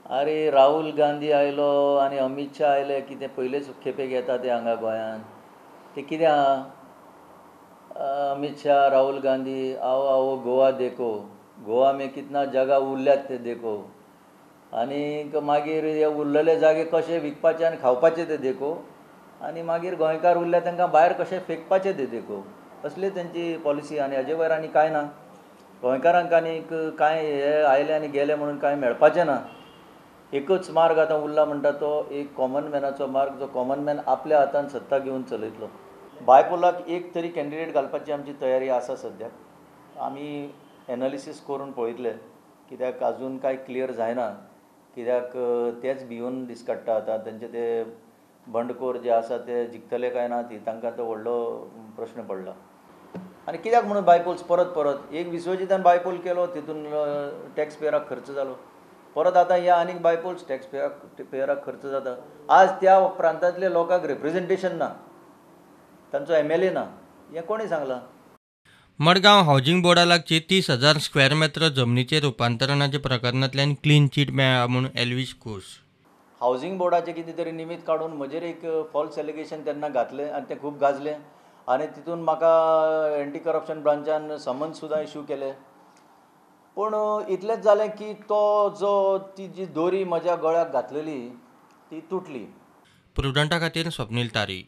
अरे राहुल गांधी आयलो आनी अमीत शाह आयले कितें पयलेच खेपेक येता ते हांगा गोंयांत, ते कितें आहा, अमीत शाह राहुल गांधी आओ आओ गोवा देखो, गोवा में कितना जागा उरल्यात ते देखो, आनी मागीर हे उरलेले जागे कशे विकपाचे आनी खावपाचे ते देखो, आनी मागीर गोंयकार उरल्या तांकां भायर कशें फेकपाचे ते देखो, असली तेंची पॉलिसी. आनी हाजे वयर आनी कांय ना. गोंयकारांक आनीक कांय हे आयले आनी गेले म्हणून कांय मेळपाचें ना. एकूच मार्ग आतां उरला म्हणटा तो एक कॉमन मॅनाचो मार्ग, जो कॉमन मॅन आपल्या हातान सत्ता घेवन चलयतलो. बायपोलाक एक तरी कॅन्डिडेट घालपाची आमची तयारी आसा सद्याक. आमी एनालिसीस करून पळयतले, कित्याक आजून कांय क्लियर जायना, कित्याक तेच भिवन दिसकाडटा आतां. तेंचे ते बंडखोर जे आसा ते जिखतले काय ना ती तांकां तो व्हडलो प्रश्न पडला. आनी कित्याक म्हणून बायपोल्स परत परत, एक विश्वजितान बायपोल केलो तितून टॅक्स पेयराक खर्च जालो, परत आतां ह्या आनीक बायपोल्स टॅक्स पेयराक खर्च जाता. आज त्या प्रांतांतल्या लोकांक रिप्रेजेंटेशन ना, तांचो MLA ना, हें कोणी सांगलां? मडगांव हावजिंग बोर्डा लागची 30,000 स्क्वेअर मेत्र जमनीचे रुपांतरणाच्या प्रकरणांतल्यान क्लीन चीट मेळ्ळा म्हूण एल्विश खूश. हावजिंग बोर्डाचें कितें तरी निमित्त काडून म्हजेर एक फॉल्स एलिगेशन तेन्ना घातलें आनी तें खूब गाजलें आनी तितून म्हाका एंटी करप्शन ब्रांचान समन्स सुद्दां इशू केले. पूण इतलेंच जालें की तो जो ती जी दोरी म्हज्या गळ्याक घातलेली ती तुटली. प्रुडंटा खातीर स्वप्नील तारी.